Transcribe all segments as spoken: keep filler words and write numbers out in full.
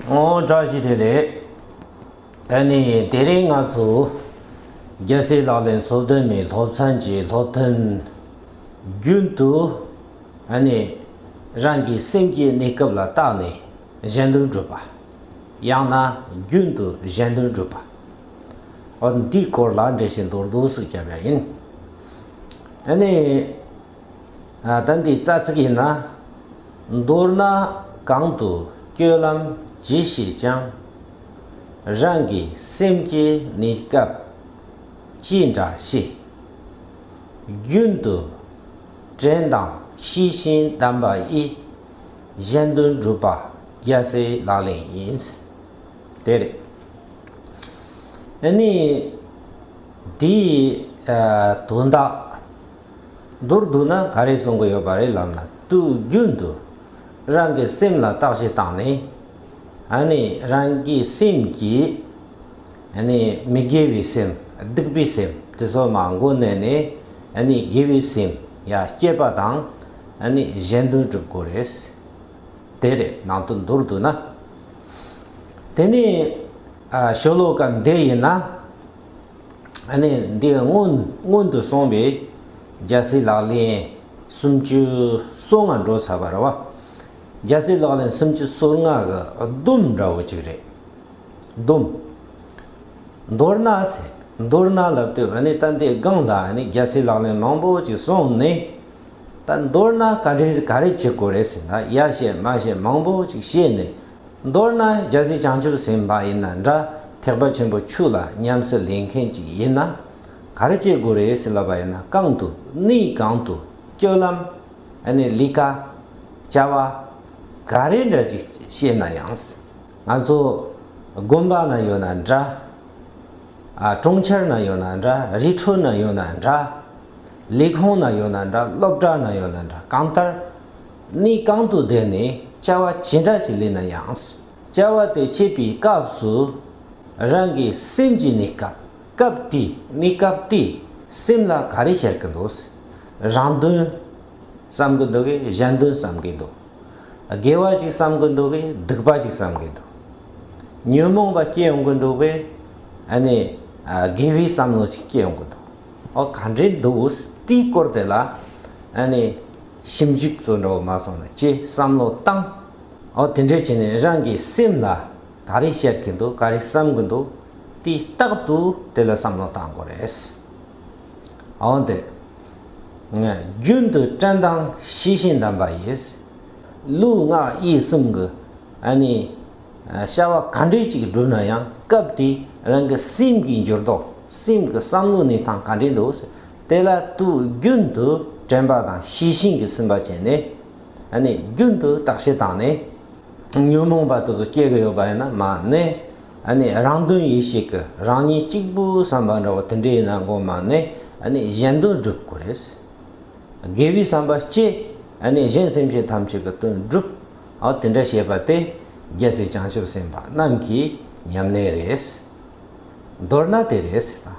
ཨོ་བཀྲ་ཤིས་བདེ་ལེགས། ཨ་ནི་དེ་རིང་ང་ཚོ་རྒྱལ་སྲས་ལག་ལེན་སོ་བདུན་མའི་སློབ་ཚན་གྱི་སློབ་ཐུན་རྒྱུན་དུ་ཨ་ནི་རང་གི་སེམས་ཀྱི་གནས་སྐབས་ལ་བརྟགས་ནས་གཞན་དོན་སྒྲུབ་པ། ཡང་ན་རྒྱུན་དུ་གཞན་དོན་སྒྲུབ་པ། འོ་འདིའི་སྐོར་ལ་འགྲེལ་བཤད་མདོར་བསྡུས་ཤིག་བརྒྱབ་ཡ་ཡིན། ཨ་ནི། ཨ་ད་འདི་རྩ་ཚིག་ཡིན་ན། མདོར་ན་གང་དུ་སྤྱོད་ལམ་ཇི་བྱེད་ཀྱང་། རང་གི་སེམས་ཀྱི་གནས་སྐབས་ཅི་འདྲ་ཤེས། རྒྱུན་དུ་དྲན་དང་ཤེས་བཞིན་གདམས་པ་ཡིས། གཞན་དོན་སྒྲུབ་པ་རྒྱལ་སྲས་ལག་ལེན་ཡིན། དེ་རེད། ཨ་ནི། འདིའི་ཨ་དོན་དག་མདོར་བསྡུ་ན་ག་རེ་གསུང་གི་ཡོད་པ་རེད་ལབ་ན། དུས་རྒྱུན་དུ་རང་གི་སེམས་ལ་བརྟག་དཔྱད་བཏང་ནས། ཨ་ནི་རང་གི་སེམས་ཀྱི་ཨ་ནི་མི་དགེ་བའི་སེམས། སྡིག་པའི་སེམས་དེ་ཚོ་མར་མགོ་མནན་ནས། ཨ་ནི་དགེ་བའི་སེམས་ཡར་སྐྱེད་པ་དང་། ཨ་ནི་གཞན་དོན་སྒྲུབ་དགོས་རེད། དེ་རེད། ནང་དོན་མདོར་བསྡུ་ན། དེ་ནས་ཨ་ཤོ་ལོ་ཀ་འདི་ཡིན་ན། ཨ་ནི་འདི་སྔོན་སྔོན་དུ་སོང་བའི་རྒྱལ་སྲས་ལག་ལེན་སུམ་ཅུ་སོ་ལྔ་འགྲོ་ཚར་བ་རེད་བ། རྒྱལ་སྲས་ལག་ལེན་སུམ་ཅུ་སོ་ལྔ་གི་སྡོམ་འདྲ་བོ་ཅིག་རེད། སྡོམ། མདོར་ན་ཟེར། མདོར་ན་ལབ་དུས་ཨ་ནི་ད་འདི་སྒང་ལ་ཨ་ནི་རྒྱལ་སྲས་ལག་ལེན་མང་པོ་ཅིག་གསུངས་ནས། ད་མདོར་ན་ག་འདྲ་ག་རེ་བྱེད་དགོས་རེད་ཟེར་ན། ཡར་བཤད་མར་བཤད་མང་པོ་ཅིག་བཤད་ནས། མདོར་ན་རྒྱལ་སྲས་བྱང་ཆུབ་སེམས་དཔའ་ཡིན་ན་འདྲ། ཐེག་པ་ཆེན་པོའི་ཆོས་ལ་ཉམས་སུ་ལེན་མཁན་ཅིག་ཡིན་ན། ག་རེ་བྱེད་དགོས་རེད་ཟེར་ལབ་པ་ཡིན་ན། གང་དུ་གནས་གང་དུ་སྤྱོད་ལམ། ཨ་ནི་ལས་ཀ། བྱ་བ། ག་རེ་འདྲ་ཅིག་བཤད་ན་ཡང་། ང་ཚོ་དགོན་པ་ན་ཡོད་ན་འདྲ། ཨ་གྲོང་ཁྱེར་ན་ཡོད་ན་འདྲ། རི་ཁྲོད་ན་ཡོད་ན་འདྲ། ལས་ཁུངས་ན་ཡོད་ན་འདྲ། སློབ་གྲྭ་ན་ཡོད་ན་འདྲ། གང་ལྟར་གནས་གང་དུ་བསྡད་ནས་བྱ་བ་ཇི་འདྲ་ཞིག་ལས་ན་ཡང་། བྱ་བ་དེ་བྱེད་པའི་སྐབས་སུ་རང་གི་སེམས་ཀྱི་གནས་སྐབས། སྐབས་དེའི་གནས་སྐབས་དེའི་སེམས་ལ་ག་རེ་ཤར་གི་འདུག། རང་དོན་བསམ་གི་འདུག་གས། གཞན་དོན་བསམ་གི་འདུག། དགེ་བ་ཅིག་བསམ་གི་འདུག་གས། སྡིག་པ་ཅིག་བསམ་གི་འདུག། ཉོན་མོངས་པ་སྐྱེ་ཡོང་གི་འདུག་གས། ཨ་ནི་ཨ་དགེ་བའི་བསམ་བློ་ཅིག་སྐྱེ་ཡོང་གི་འདུག། ཨོ་ག་འདྲས་འདུག། དེའི་སྐོར་དེ་ལ་ཨ་ནི་ཞིབ་འཇུག་ཚོ་འདྲ་བོ་མ་སོང་ན་ཅེས་བསམ་བློ་བཏང་། ཨོ་དེ་འདྲས་བྱས་ནས་རང་གི་སེམས་ལ་ག་རེ་ཤར་གི་འདུག། ག་རེ་བསམ་གི་འདུག། དེ་རྟག་ཏུ་དེ་ལ་བསམ་བློ་བཏང་དགོས་རེད། འོན་ཏེ། རྒྱུན་དུ་དྲན་དང་ཤེས་བཞིན་གདམས་པ་ཡིས། ལུས་ངག་ཡིད་གསུམ་གྱི་ཨ་ནི་བྱ་བ་ག་འདྲས་ཅིག་བསྒྲུབས་ན་ཡང་། སྐབས་དེའི་རང་གི་སེམས་ཀྱི་འགྱུར་ལྡོག། སེམས་ཀྱི་བསམ་བློའི་གནས་སྟངས་ག་འདྲས་འདུག། དེ་ལ་དུས་རྒྱུན་དུ་དྲན་པ་དང་ཤེས་བཞིན་གྱིས་ཟིན་པ་བྱས་ནས། ཨ་ནི་རྒྱུན་དུ་བརྟག་དཔྱད་བཏང་ནས། ཉོན་མོངས་པ་དེ་ཚོ་སྐྱེ་གི་ཡོད་པ་ཡིན་ན་མར་གནས། ཨ་ནི་རང་དོན་ཡིད་བྱེད་ཀྱི་རང་ཉིད་གཅིག་པུའི་བསམ་པ་འདྲ་བོ་དེ་འདྲ་ཡིན་ན་མགོ་མ་མནན། ཨ་ནི་གཞན་དོན་སྒྲུབ་དགོས་རེད། དགེ་བའི་བསམ་པ་སྐྱེ། ཨ་ནི་གཞན་སེམས་ཅན་ཐམས་ཅད་ཀྱི་དོན་སྒྲུབ། ཨ་དེ་འདྲ་བྱེད་པ་དེ་རྒྱལ་སྲས་བྱང་ཆུབ་སེམས་དཔའ་རྣམས་ཀྱི་ཉམས་ལེན་རེད། མདོར་ན་དེ་རེད་ཟེར་ད།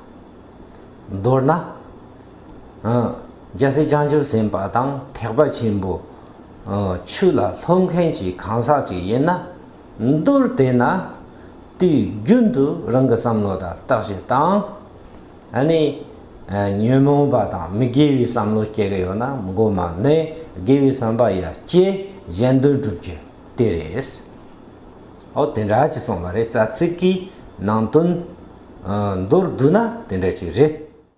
མདོར་ན། ཨ། རྒྱལ་སྲས་བྱང་ཆུབ་སེམས་དཔའ་དང་ཐེག་པ་ཆེན་པོ། ཨ། ཆོས་ལ་སློབ་མཁན་གྱི་གང་ཟག་ཅིག་ཡིན་ན། མདོར་བསྡུས་ན། དུས་རྒྱུན་དུ་རང་གི་བསམ་བློ་དང་བརྟག་དཔྱད་བཏང་། ཨ་ནི། ཨ། ཉོན་མོངས་པ་དང་མི་དགེ་བའི་བསམ་བློ་སྐྱེ་གི་ཡོད་ན་མགོ་མ་མནན། དགེ་བའི་བསམ་པ་ཡར་སྐྱེ། གཞན་དོན་སྒྲུབ་རྒྱུ་དེ་རེད། ཨོ་དེ་འདྲ་ཅིག་གསུངས་པ་རེད། རྩ་ཚིག་གི་ནང་དོན། ཨ། མདོར་བསྡུས་ན་དེ་འདྲ་ཅིག་རེད།